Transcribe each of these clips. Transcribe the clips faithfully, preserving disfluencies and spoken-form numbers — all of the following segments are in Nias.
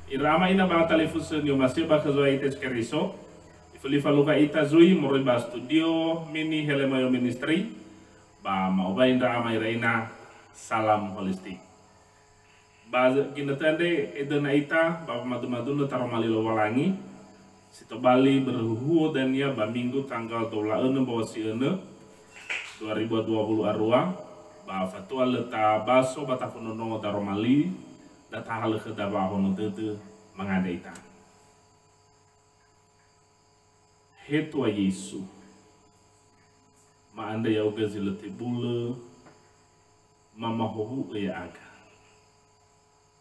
Ira ama ina ba talifusö ni'omasi'ö ba khö Zo'aya Yesu Keriso, ifuli falukha ita zui moroi ba studio mini Helemoyo Ministry, ba ma'obai ndra ama ira ina, salam holistik. Ba ginötö andre edöna ita ba wamadu-madunö taroma li Lowalangi, si tobali börö huhuo dania ba minggu tanggal dua belas önö mbawa si önö dua ribu dua puluh arua, ba fatua lö tabaso ba tafondrondrongo daroma li, da tahalö khöda wa'ahono dödö mangandrö ita. He Tua Yesu, ma'andrö ya'ugö zi lö tebulö, mamahohu'ö ya'aga.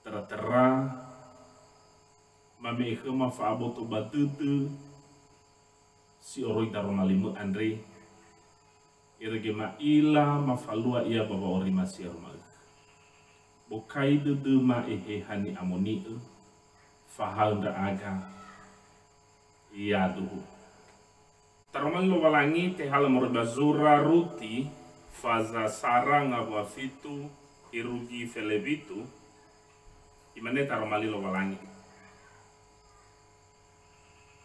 Tera-tera, mame'e khöma fa'aboto ba dödö si oroi daroma limö andre, irege ma'ila mafalua ia ba wa'orima si aroma'ö. Bokai dödöma Eheha ni'amoni'ö, fahaö ndra'aga, yaduhu. Taroma li Lowalangi tehalö moroi ba zura Ruti, faza sara ngawua fitu, irugi felewitu, imane taroma li Lowalangi.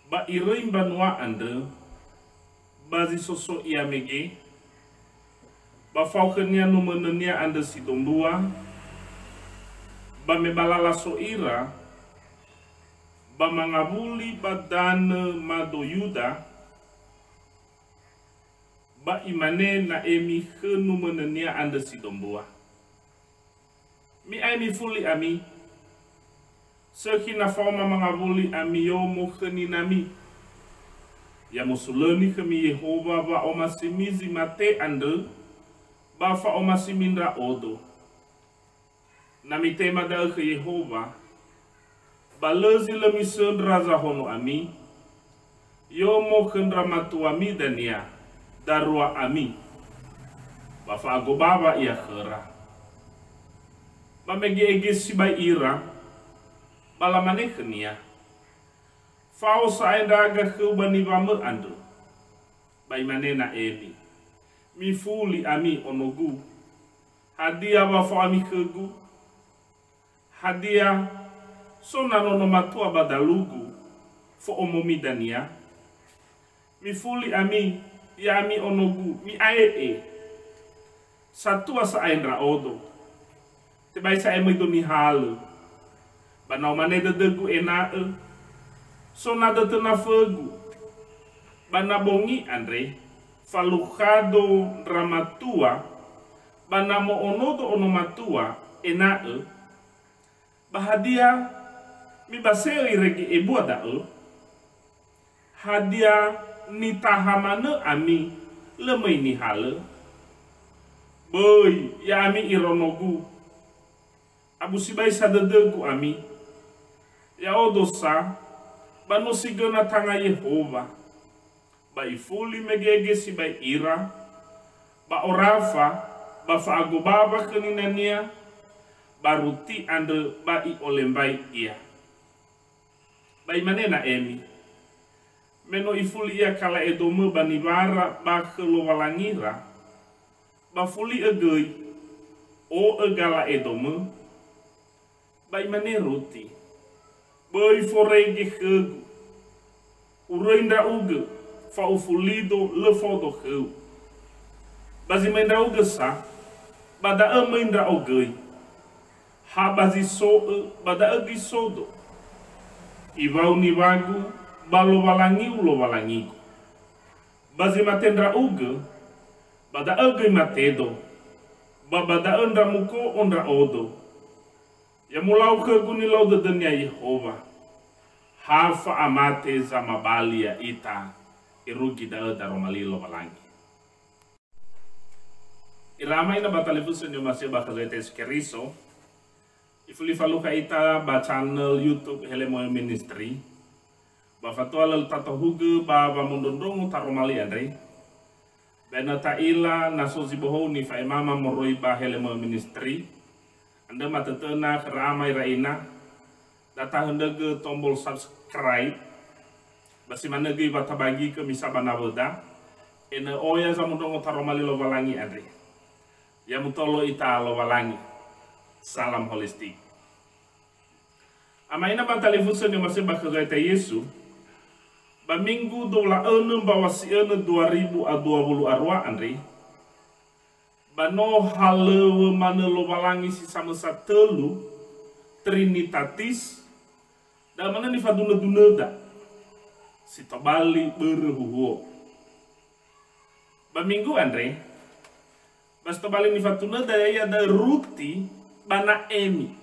Ba iröi mbanua andrö, ba zi so so ia mege, ba fao khönia numönönia andrö si dombua, ba me ba lala so ira, ba mangawuli ba danö mado Yuda, ba imane Na'emi khö numönönia andrö si dombua. Mi'ae mifuli ami, sökhi na faoma mangawuli ami yomo khö ninami. Ya mosulöni khömi Yehowa wa'omasimi zi mate andrö, ba fa'omasimi ndra'odo. Na mitema da'ö khö Yehowa, ba lö zi lö misöndra zahono ami, yomo khö ndra matuami dania, darua ami, ba fa'agobawa ia khöra. Ba mege'ege sibai ira, ba lamane khönia, "Fao sa'ae ndra'aga khöu ba niwamö andrö." Ba imane Na'emi, "Mifuli ami, onogu. Hadia wa fao ami khögu? Hadia, so na nono matua ba dalugu, fo'omomi dania? Mifuli ami, ya'ami onogu, mi'ae'e. Satua sa'ae ndra'odo. Tebai sa'ae möido nihalö. Ba na omane dödögu ena'ö, so na dötö nafögu. Ba na bongi andre, falukhado ndra matua, ba na mo'onodo ono matua, ena'ö, ba hadia mibase'ö irege ebua da'ö? Hadia nitaha manö ami, lö möi nihalö? Böi, ya'ami ira onogu. Abu sibai sa dödögu ami. Ya'odo sa, ba no si göna tanga Yehowa." Ba ifuli mege'ege sibai ira, ba orafa, ba fa'agobawa khö ninania, ba Ruti andrö ba i'olembai ia. Ba imane Na'emi, me no ifuli ia Kala Edomö ba niwara ba khö Lowalangira, ba fuli'ö göi, o'ö Gala Edomö, Ba imane Ruti, "Böi forege khögu. Uröi ndra'ugö, fa ufulido lö fao do khöu. Ba zi möi ndra'ugö sa, ba da'ö möi ndra'o göi. Ha ba zi so'ö, ba da'ö göi sodo. Iwau niwagu, ba Lowalangiu Lowalangigu. Ba zi mate ndra'ugö, ba da'ö göi matedo, ba ba da'ö ndra muko'o ndra'odo." Ya mulau khögu nilau dödönia Yehowa. Ha fa'amate zamabali ya'ita, irugi da'ö daroma li Lowalangi. Ira ama ina ba talifusö ni'omasi'ö ba khö Yesu Keriso, ifuli falukha ita ba channel YouTube Helemoyo Ministry. Ba fatua lö tatohugö ba wamondrondrongo taroma li andre. Ba ena'ö ta'ila na so zi bohou nifa'emama moroi ba Helemoyo Ministry. Andrö matötöna khöra ama ira ina. Da tahöndrögö tombol subscribe. Ba si manö göi wa tabagigö misa ba nawöda. Ena'ö oya zamondrongo taroma li Lowalangi andre. Ya mutolo ita Lowalangi. Salam holistik. Ama ina ba talifusö ni'omasi'ö ba khö Zo'aya Yesu, ba minggu dua wulu a önö mbaŵa si önö dua ribu a dua wulu a rua andre, ba no halöŵö manö Lowalangi si samösa tölu, Trinitatis, da'ö manö nifadunö-dunöda, si tobali börö huhuo. Ba minggu andre, ba si tobali nifatunöda ya'ia da'ö Ruti ba Na'emi.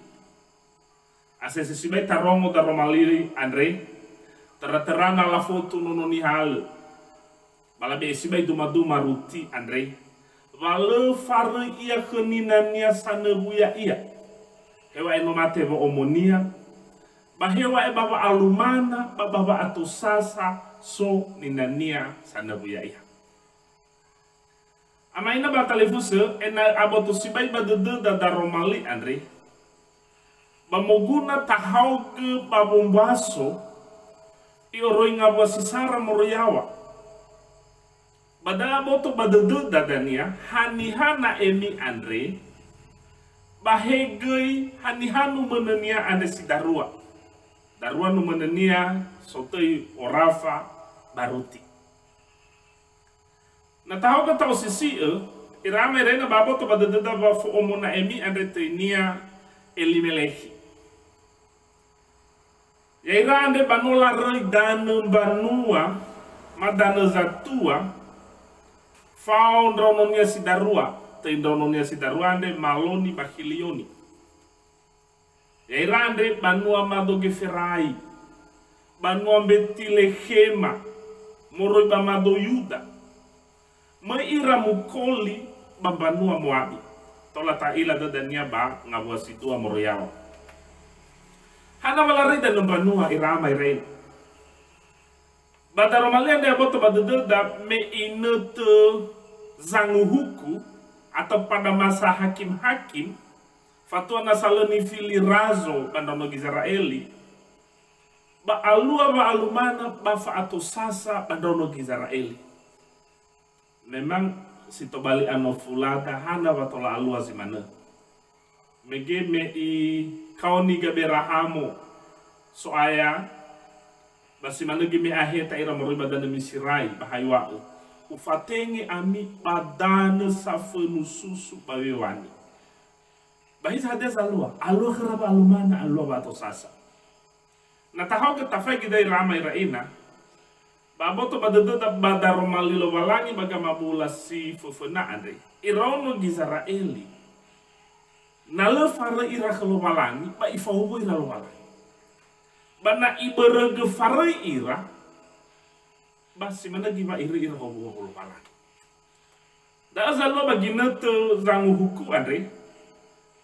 Asese sibai tarongo daroma li andre, töra-töra na lafotu nono nihalö. Ba labe'e sibai duma-duma Ruti andre, wa lö faröi ia khö ninania sanöwu ya'ia. Heŵa'ae no mate wo'omonia, ba heŵa'ae ba wa'alumana, ba ba wa'atosasa so ninania sanöwu ya'ia. Ama ina ba talifusö, ena'ö aboto sibai ba dödöda daroma li andre, ba moguna tahaogö ba wombaso, i'oroi ngawua si sara moroi yaŵa. Ba da'ö aboto ba dödöda dania, haniha Na'emi andre, ba he göi haniha numönönia andre si darua. Darua numönönia sotöi Orafa ba Ruti. Na tahaogö ta'osisi'ö, ira ama ira ina ba aboto ba dödöda wa fo'omo Na'emi andre töinia Elimelekhi. Ya'ira andre ba no laröi danö mbanua, ma danö zatua, fao ndraononia si darua, töi ndraononia si darua andre Maloni ba Khilioni. Ya'ira andre banua mado Geferai, banua Mbetilekhema, moroi ba mado Yuda. Möi ira mukoli ba mbanua Moabi. Tola ta'ila dödönia ba ngawua si dua moroi yaŵa. Hana wa laröi danö mbanua ira ama ira ina. Ba daroma li andre aboto ba dödöda me inötö zanguhuku atau pada masa hakim-hakim, fatua nasa lö nifili razo ba ndraono Gizera'eli, ba alua wa'alumana ba fa'atosasa ba ndraono Gizera'eli. Memang si tobali anofulada hana wa tola alua zi manö. Mege me ikaoni Gaberahamo So'aya, ba si manö göi me aheta ira moroi ba danö Misirai, ba ha iŵa'ö, "Ufatenge ami ba danö safönu susu ba wewani." Ba hiza hadia zalua? Alua khöra wa'alumana, alua wa'atosasa. Na tahaogö tafaigi da'ö ira ama ira ina, ba aboto ba dödöda ba daroma li Lowalangi ba gamabula si föföna andre, iraono Gizera'eli. Na lö faröi ira khö Lowalangi, ba ifahowu'ö ira Lowalangi. Ba na ibörögö faröi ira, ba si manö göi wa iröi ira howu'ö Lowalangi. Da'ö zalua ba ginötö zanguhuku andre,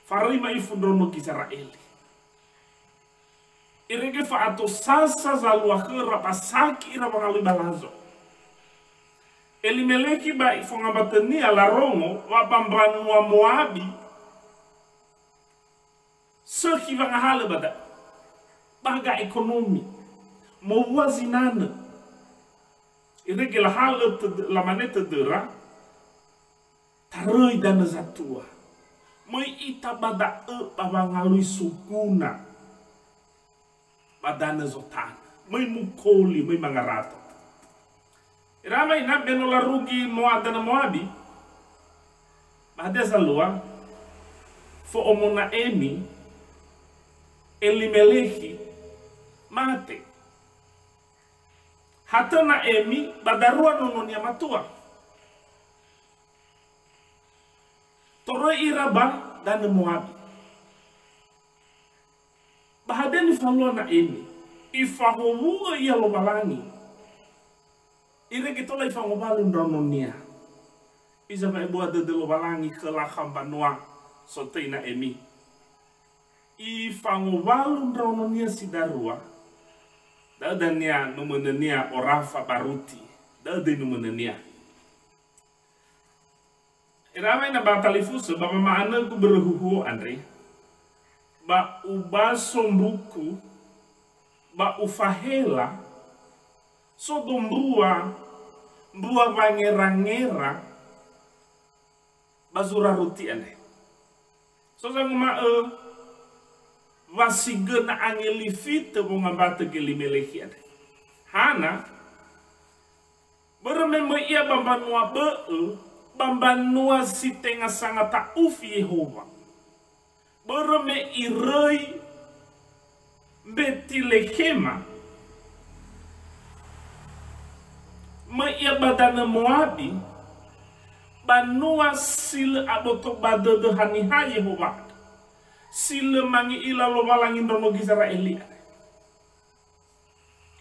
faröi ma'ifu ndraono Gizera'eli. Irege fa'atosasa zalua khöra ba saki ira wangalui ba lazo. Elimelekhi ba fongambatönia larongo wa ba mbanua Moabi, sökhi wangahalö ba da'ö. Ba haga ekonomi, mowua zinanö. Irege lahalö tödö-, lamane tödöra, "Taröi danö zatua. Möi ita ba da'ö ba wangalui soguna ba danö zotanö. Möi mukoli, möi mangarato." Ira ama ina, me no larugi Moa-, danö Moabi, ba hadia zalua? Fo'omo Na'emi, Elimelekhi, mate. Hatö Na'emi ba darua nononia matua. Toröi ira ba danö Moabi. Ba hadia nifalua Na'emi? Ifahowu'ö ia Lowalangi. Irege tola ifangowalu ndraononia. Hiza wa'ebua dödö Lowalangi khö lakha mbanua sotöi Na'emi. Ifangowalu ndraononia si darua, da'ö dania numönönia Orafa ba Ruti, da'ö döi numönönia. Ira ama ina ba talifusö, ba wama'anögu börö huhuo andre, ba ubaso mbuku, ba ufahela, so do mbua, mbua wangera-ngera, ba zura Ruti andre. So zanguma'ö, wa si göna angelifitö wongambatö Gelimelekhi andre. Hana? Börö me möi ia ba mbanua bö'ö, ba mbanua si tenga sangata'ufi Yehowa. Börö me iröi Mbetilekhema, möi ia ba danö Moabi, banua si lö aboto ba dödö haniha Yehowa andrö, si lö mangi'ila Lowalangi ndraono Gizera'eli andre.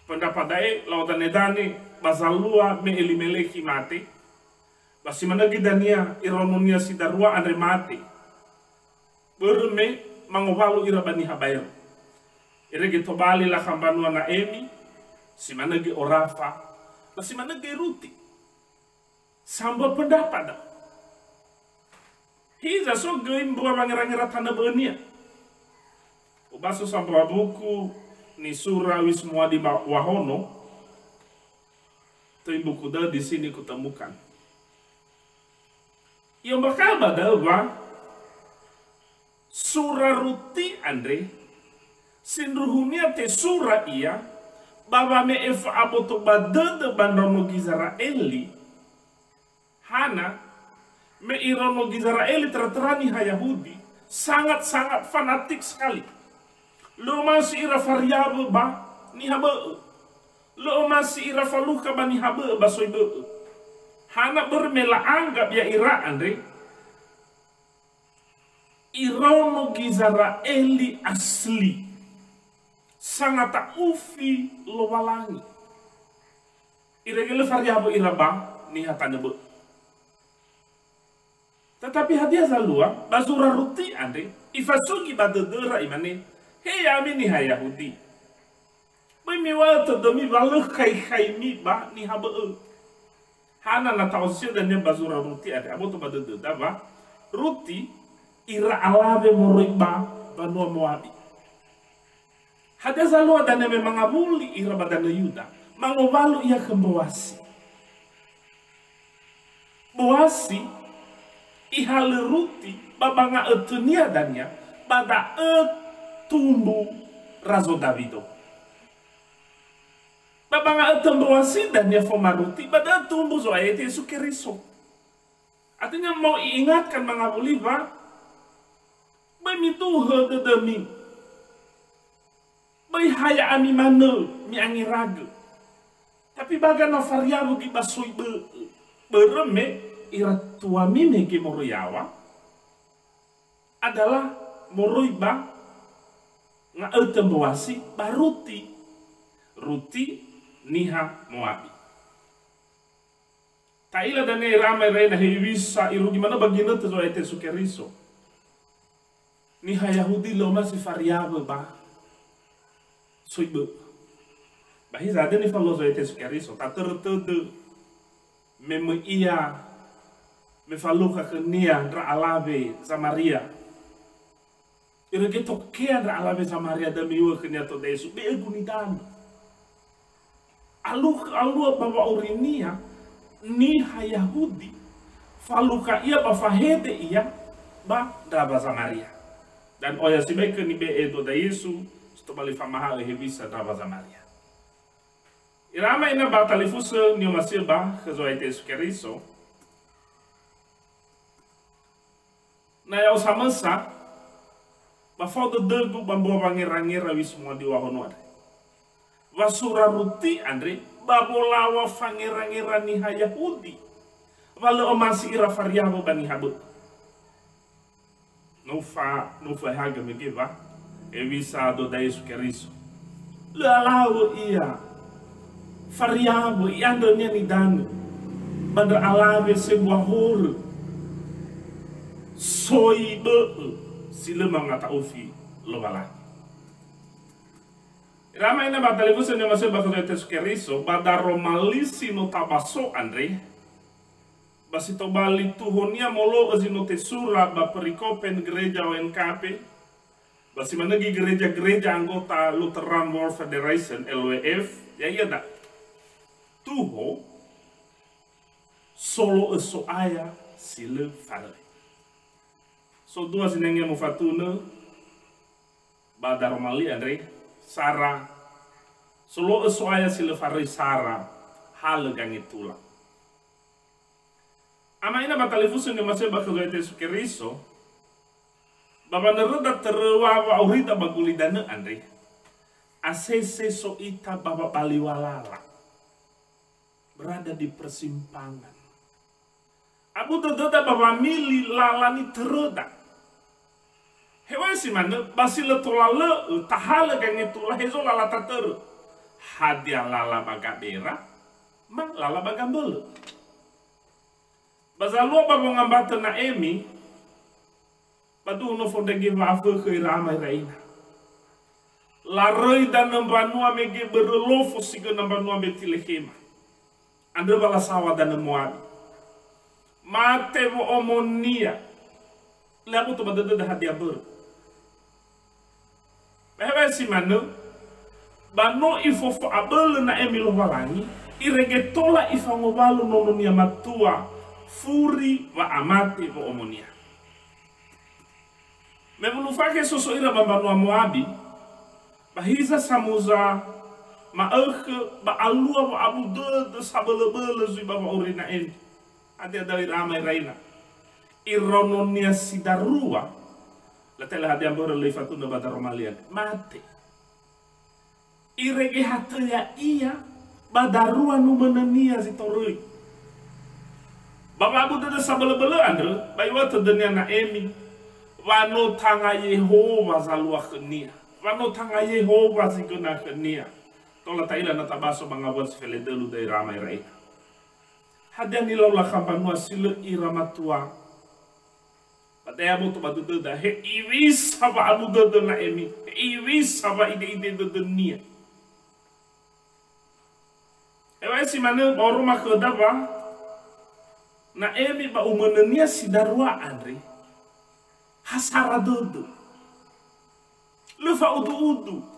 Pendapat da'e, lau danedane, ba zalua me Elimelekhi mate, ba si manö göi dania iraononia si darua andre mate. Börö me mangowalu ira ba niha baero. Irege tobali lakha mbanua Naemi, si manö göi Orafa, ba si manö göi Ruti. Sambua pendapat da. Hiza so göi mbua wangerangera tanö bö'önia. Ubaso sambua buku nisura Wismuadi ba Wahono, töi buku dödö di sini kutemukan. I'ombakha'ö ba da'ö wa sura Ruti andre, sindruhunia tesura ia, ba wame'e fa'aboto ba dödö ba ndraono Gizera'eli, Hana, me iraono Gizera'eli tera-tera niha Yahudi, sangat-sangat fanatik sekali. Lö omasi ira fariawö ba niha bö'ö. Lö omasi ira falukha ba niha bö'ö ba soi bö'ö. Hana börö me la'anggap ya'ira andre iraono Gizera'eli asli. Sangata'ufi Lowalangi. Irege lö fariawö ira ba niha tanö bö'ö. Tetapi hadia zalua, ba zura Ruti andre, ifasugi ba dödöra imane, "He ya'ami niha Yahudi, böi miŵa'ö tödömi wa lö khaikhaimi ba niha bö'ö." Hana na ta'osio dania ba zura Ruti andre, aboto ba dödöda wa Ruti ira alawe moroi ba banua Moabi. Hadia zalua dania me mangawuli ira ba danö Yuda, mangowalu ia khö Mboasi. Mboasi ihalö Ruti ba, ba nga'ötönia dania, ba da'ö tumbu Razo Dawido. Ba, ba nga'ötö Mboasi dania faoma Ruti, ba da'ö tumbu Zo'aya ya'ita Yesu Keriso. Artinya mau iingatkan mangawuli wa, böi miduhö dödömi. Böi ha ya'ami manö mi'angeragö. Tapi baga na fariawö göi ba soi bö'ö. Börö me ira tuami mege moroi yaŵa adalah moroi ba nga'ötö Mboasi ba Ruti. Ruti niha Moabi. Ta'ila dania ira ama ira ina hewisa irugi manö ba ginötö Zo'aya ya'ita Yesu Keriso. Niha Yahudi lö omasi fariawö ba soi bö'ö. Ba hiza hadia nifaluo Zo'aya ya'ita Yesu Keriso, tatörö tödö me möi ia, me falukha khönia ndra alawe Zamaria. Irege tokea ndra alawe Zamaria da'ö me iŵa'ö khönia tou da Yesu, "Be'ögu nidanö." Alukha alua ba wa'aurinia niha Yahudi, falukha ia ba fahede ia ba ndrawa Zamaria. Dan oya sibai khö nibe'e tou da Yesu, si tobali famaha'ö hewisa ndrawa Zamaria. Ira ama ina ba talifusö ni'omasi'ö ba khö Zo'aya ya'ita Yesu Keriso, Na ya'o samösa, ba fao dödögu ba mbua wangerangera Wismuadi Wahono andre. Wa sura Ruti andre, ba wolaŵa fangerangera niha Yahudi, wa lö omasi ira fariawö ba niha bö'ö. No fa-, no fahagö mege wa? Hewisa tou da Yesu Keriso. Lö alawö ia. Fariawö, i'andrönia nidanö. Ba ndra alawe sebua horö. Soi bö'ö si lö mangata'ufi Lowalangi. Ira ama ina ba talifusö ni'omasi'ö ba khö Yesu Keriso, ba daroma li si no tabaso andre, ba si tobali tuhonia molo'ö zi no tesura ba perikopen gereja O N K P, ba si manö göi gereja-gereja anggota Lutheran World Federation, L W F, ya'ia da'ö. Tuho, solo'ö So'aya si lö faröi. So dua zinangea mufatunö, ba daroma li andre, sara, solo'ö So'aya si lö faröi sara, halö gangetula. Ama ina ba talifusö ni'omasi'ö ba khö Zo'aya Yesu Keriso, ba wanöröda töröŵa wa'aurida ba gulidanö andre, asese so ita ba wabaliŵa lala. Berada di persimpangan. Abu dödöda ba wamili lala nitöröda. Hewa'ae si manö, ba si lö tola lö'ö, tahalö gangetula hezo lala tatörö. Hadia lala ba gabera, ma lala ba gambölö. Ba zalua ba wongambatö Na'emi, ba duhu no fondrege wa'afökhö ira ama ira ina. Laröi danö mbanua mege börö lofo si göna mbanua Betilehema. Andrö wa lasaŵa danö Moabi. Mate wo'omonia. Lö aboto ba dödöda hadia börö. Ba hewa'ae si manö, ba no ifofa'abölö Na'emi Lowalangi, irege tola ifangowalu nononia matua, furi wa'amate wo'omonia. Me wulu fakhe so so ira ba mbanua Moabi, ba hiza samuza ma'ökhö ba alua wa'abu dödö sabölöbölö zui ba wa'auri Na'emi. Hadia da'ö ira ama ira ina. Iraononia si darua, lö ta'ila hadia mbörö lö ifatunö ba daroma li andre. Mate. Irege hatö ya'ia ba darua numönönia zi toröi. Ba wa'abu dödö sabölöbölö andrö, ba iŵa'ö tödönia Na'emi, wa no tanga Yehowa zalua khönia. Wa no tanga Yehowa zi göna khönia. Tola ta'ila na tabaso ba ngawua si feledölu da'ö ira ama ira ina. Hadia nilaula kha mbanua si lö ira matua? Ba da'e aboto ba dödöda, he iŵisa wa'abu dödö Na'emi, he iŵisa wa'ide'ide dödönia. Hewa'ae si manö ba oroma khöda wa, Na'emi ba umönönia si darua andre, ha sara dödö. Lö fa'udu'udu.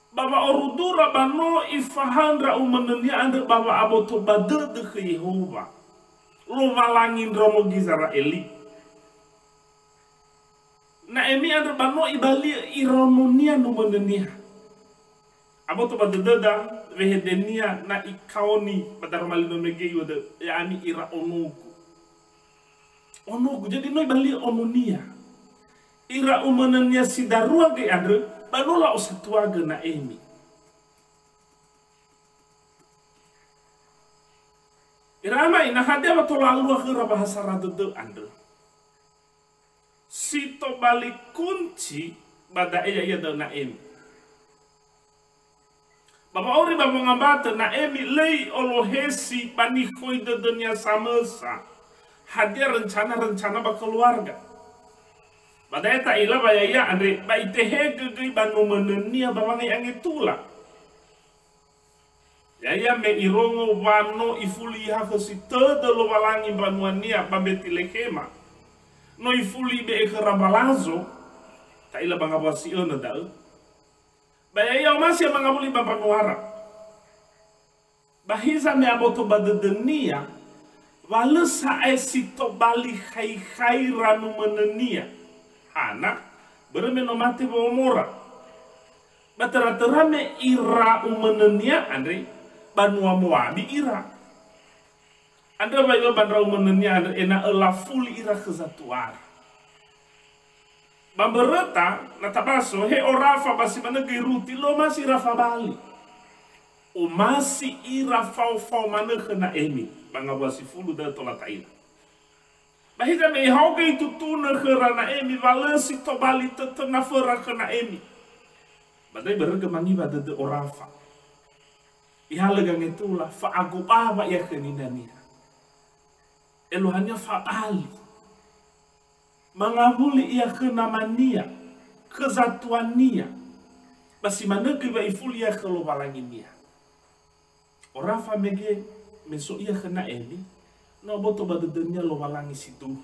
Ba wa'orudura ba no ifahaö ndra umönönia andrö ba wa'aboto ba dödö khö Yehowa, Lowalangi ndraono Gizera'eli. Na'emi andrö ba no ibali'ö iraononia numönönia. Aboto ba dödöda, wehedenia na ikaoni ba daroma li no mege iŵa'ö da'ö, ya'ami ira onogu. Onogu, jadi no ibali'ö ononia. Ira umönönia si darua göi andrö, ba no la'osatuagö Na'emi. Ira ama ina, hadia wa tola alua khöra ba ha sara dödö andrö? Si tobali kunci ba da'e ya'ia da'ö Na'emi. Ba wa'auri ba wongambatö Na'emi lö i'olohesi ba nikhoi dödönia samösa hadia rencana-rencana ba keluarga. Ba da'e ta'ila wa ya'ia andre ba itehegö göi ba numönönia ba wangai angetula. Ya'ia me irongo wa no ifuli ihakhösi tödö Lowalangi mbanuania ba Mbetilehema. No ifuli ibe'e khöra mbalazo, ta'ila ba ngawua si önö da'ö. Ba ya'ia omasi ia mangawuli ba mbanuara. Ba hiza me aboto ba dödönia, wa lö sa'ae si tobali khai-khaira numönönia. Hana? Börö me no mate wo'omora. Ba töra-töra me ira umönönia andre, banua Moabi ira. Andrö wa iŵa'ö ba ndra umönönia andrö ena'ö lafuli ira khö zatuara. Ba mböröta, na tabaso, he Orafa ba si manö göi Ruti, lö omasi ira fabali. Omasi ira fao-fao manö khö Na'emi, ba ngawua si fulu da'ö tola ta'ila. Ba hiza me ihaogö itutunö khöra Na'emi, wa lö si tobali tötö naföra khö Na'emi. Ba da'e ibörögö mangiwa dödö Orafa. Ihalö gangetula, fa'agobawa ia khö ninania. Eluahania fabali. Mangawuli ia khö namania, khö zatuania. Ba si manö göi wa ifuli ia khö Lowalanginia. Orafa mege me so ia khö Na'emi, no aboto ba dödönia Lowalangi si duhu.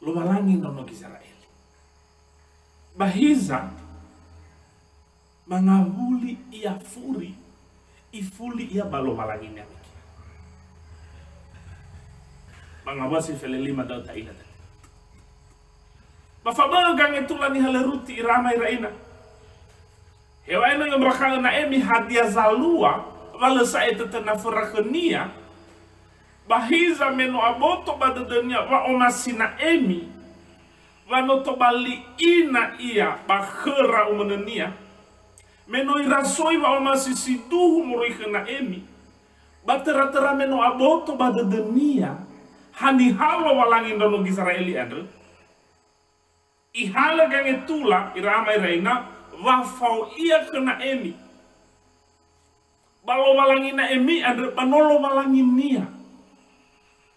Lowalangi ndraono Gizera'eli. Ba hiza, mangawuli ia furi, ifuli ia ba Lowalanginia mege. Ba ngawua si felelima da'ö ta'ila da'e. Ba fabö'ö gangetula niha lö Ruti ira ama ira ina. Heŵa'ae no i'ombakha'ö Naemi hadia zalua wa lö sa'ae tötöna föra khönia, ba hiza me no aboto ba dödönia wa'omasi Naemi, wa no tobali ina ia ba khöra umönönia, me no irasoi wa'omasi siduhu moroi khö Naemi, ba töra-töra me no aboto ba dödönia haniha Lowalangi ndraono Gizera'eli andrö, ihalö gangetula ira ama ira ina wa fao ia khö Naemi. Ba Lowalangi Naemi andrö ba no Lowalanginia.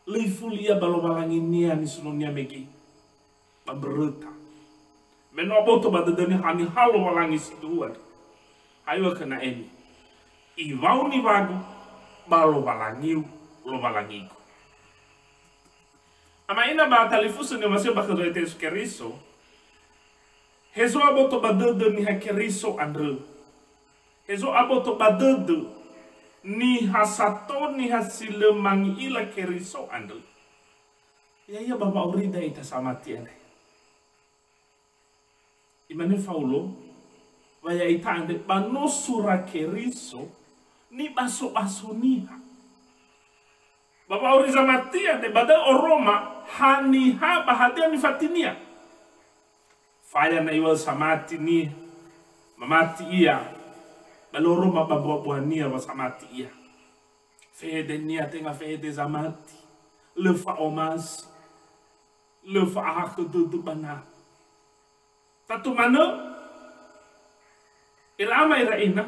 Lö ifuli ia ba Lowalanginia nisunonia mege ba mböröta. Me no aboto ba dödönia haniha Lowalangi siduhu andrö. Hayo khö Naemi. Iŵa'ö niŵa'ögu, ba Lowalangiu, Lowalangigu. Ama ina ba talifusö ni'omasi'ö ba khö Zo'aya Yesu Keriso, hezo aboto ba dödö niha Keriso andrö. Hezo aboto ba dödö niha sato niha si lö mangi'ila Keriso andrö. Ya'ia ba wa'aurida ita samati andre. Imane Faulo, wa ya'ita andre ba no sura Keriso nibaso-baso niha. Ba wa'auri zamati andre ba da'ö oroma haniha ba hadia nifatinia. Faya na iŵa'ö samati niha, mamati ia, ba lö oroma ba mbua-buania wa samati ia. Fehedenia tenga fehede zamati, lö fa'omasi, lö fa'ahakhö dödö ba na. Tatu manö, ira ama ira ina,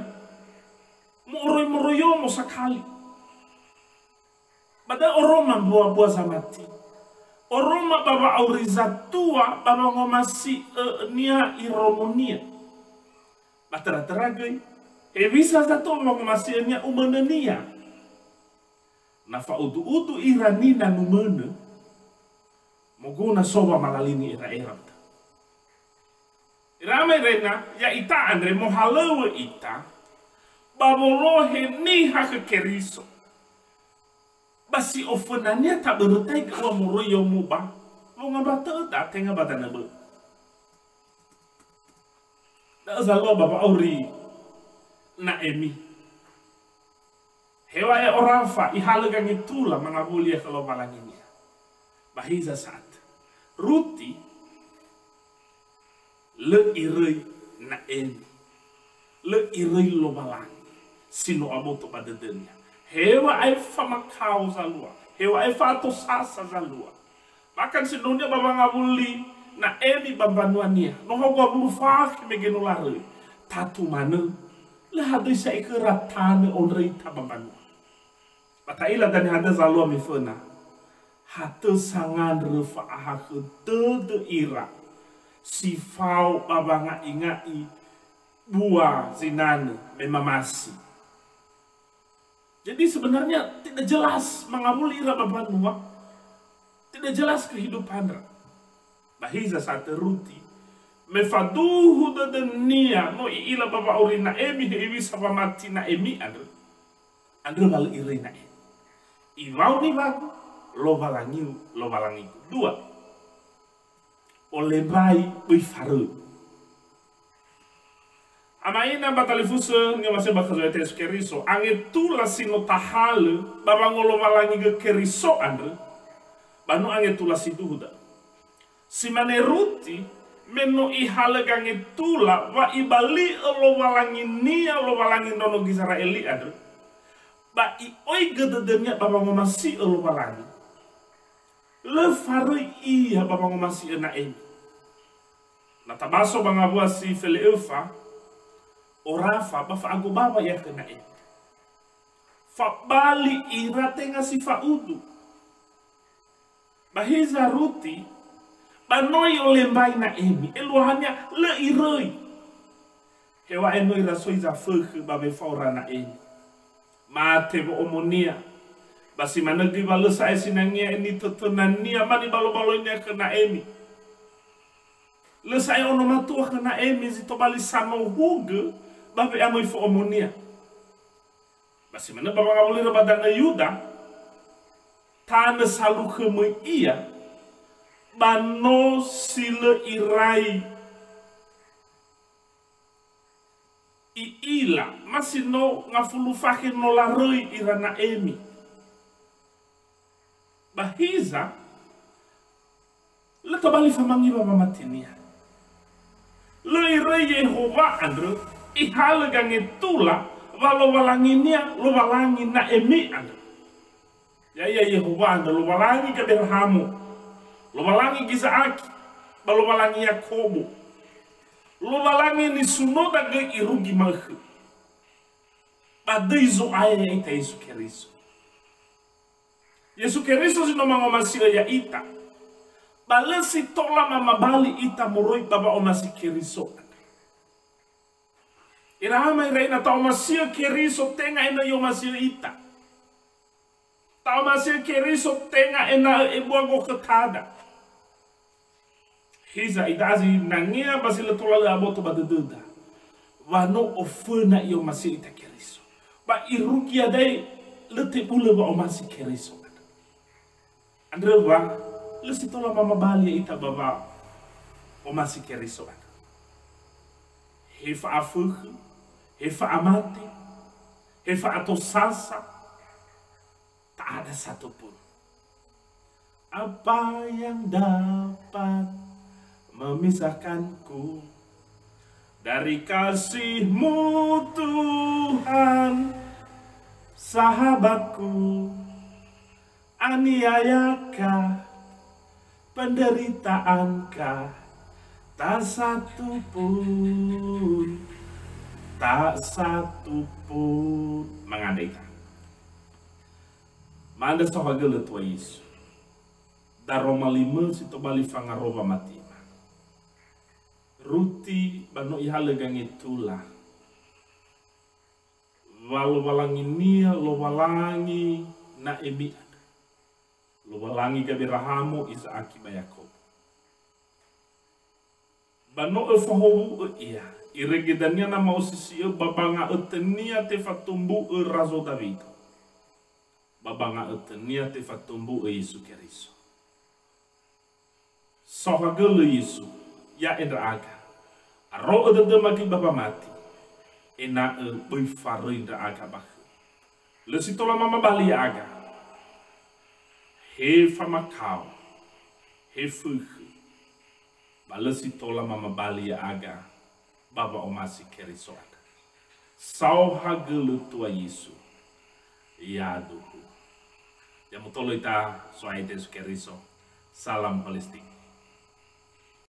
mo'oroi-moroiyomo sakali. Ba da'ö oroma mbua-bua zamati. Oroma ba wa'auri zatua ba wangomasi'önia iromonia. Ba töra-töra göi, hewisa zato wangomasi'önia umönönia. Na fa'udu-udu ira nina numönö, moguna so wamalalini era-era. Ira ama ira ina, ya'ita andre mohalöŵö ita ba wolohe niha khö Keriso. Ba si ofönania tabörötaigö ua moroi yomo ba wongambatö'öda tenga ba danö bö'ö. Da'ö zalua ba wa'auri Naemi. Heŵa'ae orafa ihalö gangetula mangawuli ia khö Lowalanginia. Ba hiza sa'atö. Ruti lö iröi Naemi. Lö iröi Lowalangi si no aboto ba dödönia. Heŵa'ae famakao zalua. Heŵa'ae fa'atosasa zalua. Bahkan sindruhunia ba wangawuli Naemi ba mbanuania, no haogua wulu fakhe mege no laröi. Tatu manö, lö hadöi sa'ae khöra tanö ondröita ba mbanua. Ba ta'ila dania hadia zalua miföna. Hatö sangandrö fa'ahakhö dödö ira si fao ba wanga'i-nga'i bua zinanö me mamasi. Jadi sebenarnya tidak jelas mangawuli ira ba mbanua, tidak jelas kehidupanra. Ba hiza sa'atö Ruti, me faduhu dödönia no i'ila ba wa'auri Naemi hewisa wamati Naemi andrö, andrö wa lö iröi Naemi. Iŵa'ö niŵa'ögu, Lowalangiu, Lowalangigu. Dua, olembai böi faröi. Ama ina ba talifusö ni'omasi'ö ba khö Zo'aya Yesu Keriso, angetula si no tahalö ba wangolowalangi gö Keriso andrö, ba no angetula siduhu da'ö. Si mane Ruti, me no ihalö gangetula wa ibali'ö Lowalanginia Lowalangi ndraono Gizera'eli andrö, ba i'oigö dödönia ba wangomasi'ö Lowalangi. Lö faröi ia ba wangomasi'ö Naemi. Na tabaso ba ngawua si fele'öfa, orafa ba fa'agobawa ia khö Naemi. Fabali ira tenga si fa'udu. Ba hiza Ruti, ba no i'olembai Naemi, eluahania lö iröi. Heŵa'ae no irasoi zafökhö ba wefaora Naemi. Mate wo'omonia. Ba si manö göi wa lö sa'ae sinangea nitötönania ma nibalobaloinia khö Naemi. Lö sa'ae ono matua khö Naemi zi tobali sanohugö ba we'amöi fo'omonia. Ba si manö ba wangawulira ba danö Yuda, tanö salukhö möi ia, Ba no si lö irai i'ila, ma si no ngafulu fakhe no laröi ira Na'emi. Ba hiza, lö tobali famangi ba wamatinia. Lö iröi Yehowa andrö, ihalö gangetula wa Lowalanginia, Lowalangi Na'emi andrö. Ya'ia Yehowa andrö, Lowalangi Gaberahamo, Lowalangi Giza'aki, ba Lowalangi Yakobo. Lowalangi nisunoda göi irugi ma'ökhö. Ba döi Zo'aya ya'ita Yesu Keriso. Yesu Keriso si no mangomasi'ö ya'ita. Ba lö si tola mamabali ita moroi ba wa'omasi Keriso andrö. Ira ama ira ina, ta'omasi'ö Keriso tenga ena'ö i'omasi'ö ita. Ta'omasi'ö Keriso tenga ena'ö ebua gokhötada. Hiza ida'a zinangea ba si lö tola lö aboto ba dödöda, wa no oföna i'omasi'ö ita Keriso. Ba irugi ia da'e lö tebulö wa'omasi Keriso andrö. Andrö wa lö si tola mamabali ya'ita ba wa'omasi Keriso andrö. He fa'afökhö, he fa'amate, he fa'atosasa, tak ada satu pun. Apa yang dapat memisahkanku dari kasih-Mu, Tuhan, sahabatku? Aniayakah, penderitaankah? Tak satu pun, tak satu pun. Mangandrö ita. Ma'andrö saohagölö Tua Yesu. Daroma limö si tobali fangarowa matima. Ruti ba no ihalö gangetula. Wa Lowalanginia Lowalangi Na'emi andrö. Lowalangi Gaberahamo, Iza'aki ba Yakobo. Ba no öfahowu'ö Ia, irege dania na ma'osisi'ö ba banga'ötönia tefatombu'ö Razo Dawido. Ba banga'ötönia tefatombu'ö Yesu Keriso. Saohagölö Yesu, ya'e ndra'aga. Aro'ö dödöma göi ba wamati, ena'ö böi faröi ndra'aga ba khöu. Lö si tola mamabali ya'aga. He famakao, he fökhö, ba lö si tola mamabali ya'aga ba wa'omasi Keriso andrö. Saohagölö Tua Yesu, yaduhu. Ya mutolo ita So'aya Yesu Keriso. Salam holistik.